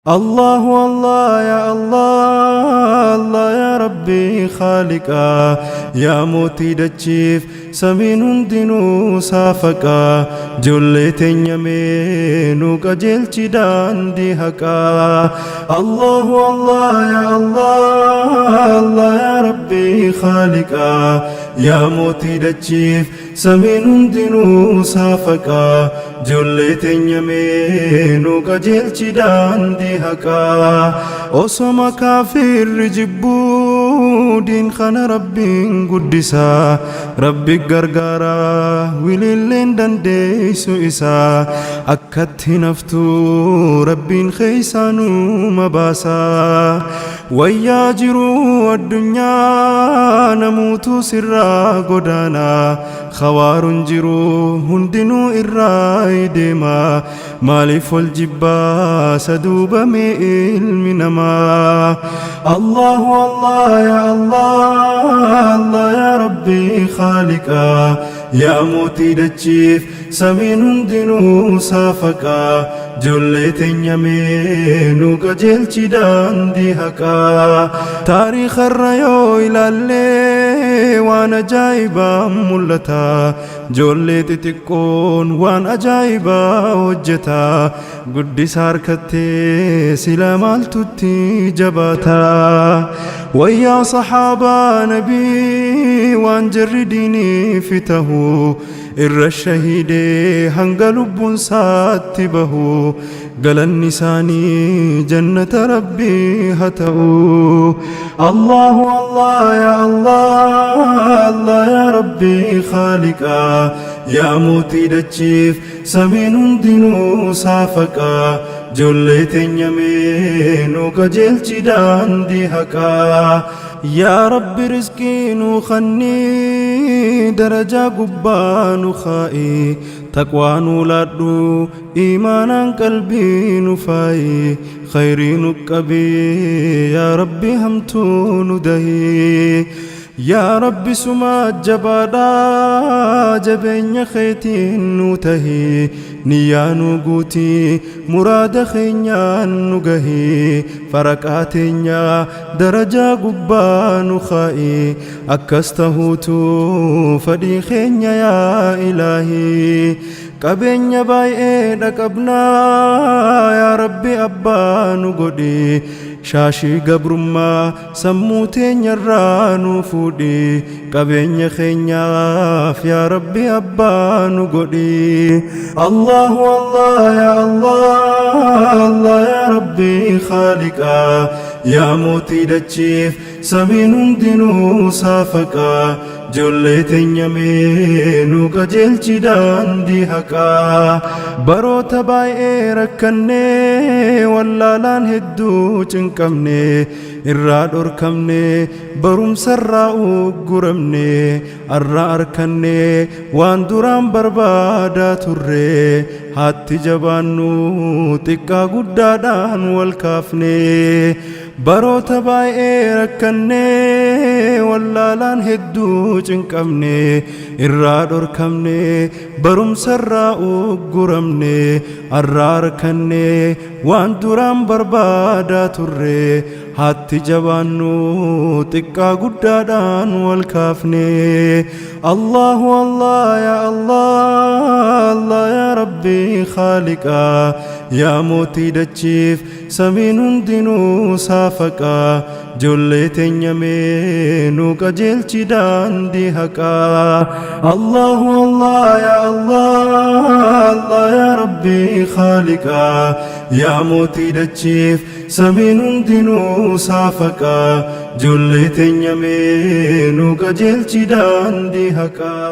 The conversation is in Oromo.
Allahu Allah ya Allah Allah ya Rabbi Khaliqa yaa mootii dachiif samiin hundinuu saafaqaa ijoollee teenya mee nu qajeelchi daandii haqaa. Allahu Allah ya Allah Allah ya Rabbi Khaliqa yaa mootii dachiif samiin hundinuu saafaqaa ijoollee teenya mee nu qajeelchi daandii haqaa. Osoma kaafirri jibbuu diin kana Rabbiin guddisaa, Rabbi gargaaraa, wililleen dandeessu isaa, akkatti naftuu Rabbiin keessaa numa baasaa. Wayyaa jiruu addunyaa namuutu sirraa godaanaa, khawaaruun jiruu hundinuu irraa deema, maaliif wal jibbaa saduubame ilmi namaa? Allahu Allah ya Allah Allah ya Rabbi Khaliqa yaa mootii dachiif samiin hundinuu saafaqaa ijoollee teenya mee nu qajeelchi daandii haqaa. Taariikharra yoo ilaallee waan ajaa'ibaa mul'ata, ijoollee xixiqqoon waan ajaa'ibaa hojjeta, guddisa harkattee sila maaltutti jabaata? Wayyaa sahaabaa nabii waan jarri diiniif tahu irra shahiidee hanga lubbuun saatti bahu, galanni isaanii jannata Rabbii haa ta'u. Allahu Allah ya Allah Allah ya Rabbi Khaliqa yaa mootii dachiif samiin hundinuu saafaqaa ijoollee teenya mee nu qajeelchi daandii haqaa. Yaa Rabbi rizqii nu khannii, darajaa gubbaa nu kaa'i, taqwaa nu laadhu, iimaanaan qalbii nu faayi, khayrii nu qabii, yaa Rabbi hamtuu nu dahii. Yaa Rabbi suma jabaadhaa jabeenya keetiin nu tahii, niyyaa nu guutii, muraada keenyaan nu gahii, faraqaa teenya darajaa gubbaa nu kaa'i, akkas tahuutu fadhii keenya yaa Ilaahii. Qabeenya baay'ee dhaqabnaa, yaa Rabbi abbaa nu godhi, shaashii gabrummaa sammuu teenyarraa nu fuudhi, qabeenya keenyaaf yaa Rabbi abbaa nu godhi. Allahu Allah ya Allah Allah ya Rabbi Khaliqa yaa mootii dachiif samiin hundinuu saafaqaa ijoollee teenya mee nu qajeelchi daandii haqaa. Baroota baay'ee rakkannee, wallaalaan hedduu cinqamne, irraa dhorkamne, barumsarraa ugguramne, arra arkanne waan duraan barbaadaa turre, haatti jabaannu xiqqaa guddaadhaan wal kaafne. Baroota baay'ee rakkannee, wallaalaan hedduu cinqamne, irraa dhorkamne, barumsarraa ugguramne, arra arkanne waan duraan barbaadaa turre, haatti jabaannu xiqqaa guddaadhaan wal kaafne. Allahu Allah ya Allah Allah ya Rabbi Khaliqa yaa mootii dachiif samiin hundinuu saafaqaa ijoollee teenya mee nu qajeelchi daandii haqaa. Allahu Allah ya Allah Allah ya Rabbi Khaliqa yaa mootii dachiif samiin hundinuu saafaqaa ijoollee teenya mee nu qajeelchi daandii haqaa.